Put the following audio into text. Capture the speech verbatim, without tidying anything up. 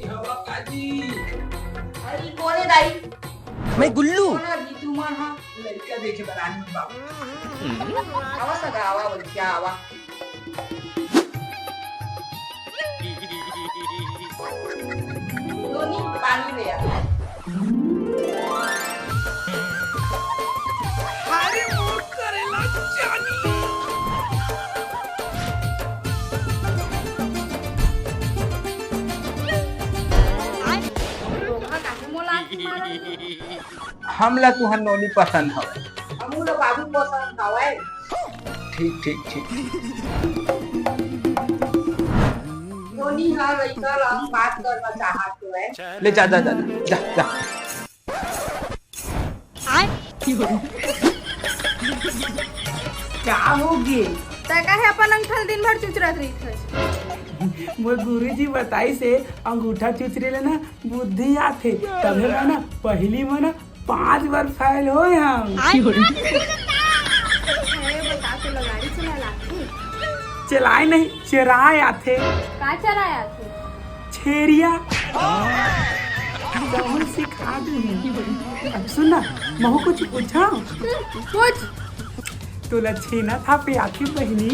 अरे कोन हे दाई? मैं गुल्लू। कोन हे जी तुमन हा? लड़का देखे बर आए हन बाबू। आवा सगा, आवा, बोल क्या आवा। नोनी, पानी ले आ। अरे मोर करेला जानी। हमला तुहर नोनी पसंद हवय। हमू ला बाबू पसंद हवय। ठीक, ठीक, ठीक। नोनी ह लइका ला बात करना चाहत हवय। ले जा, जा, जा, जा, जा। का हो गे? तै काहे अपन अंगठा ल दिन भर चुचरत रहिथस? मोर गुरुजी बताइस हे, अंगूठा चुचरे ले ना बुद्धि आथे। तभे मैं ना पहिली में ना पांच बार फेल होय हंव। अरे बता, तोला गाड़ी चलाय आथे? चलाय नहीं, चराय आथे। का चराय आथे? छेरिया। तहूं सिखा दूं। अब सुन ना, महूं कुछ पूछंव? हम्म, पूछ। तोला छेना थापे आथे बहिनी?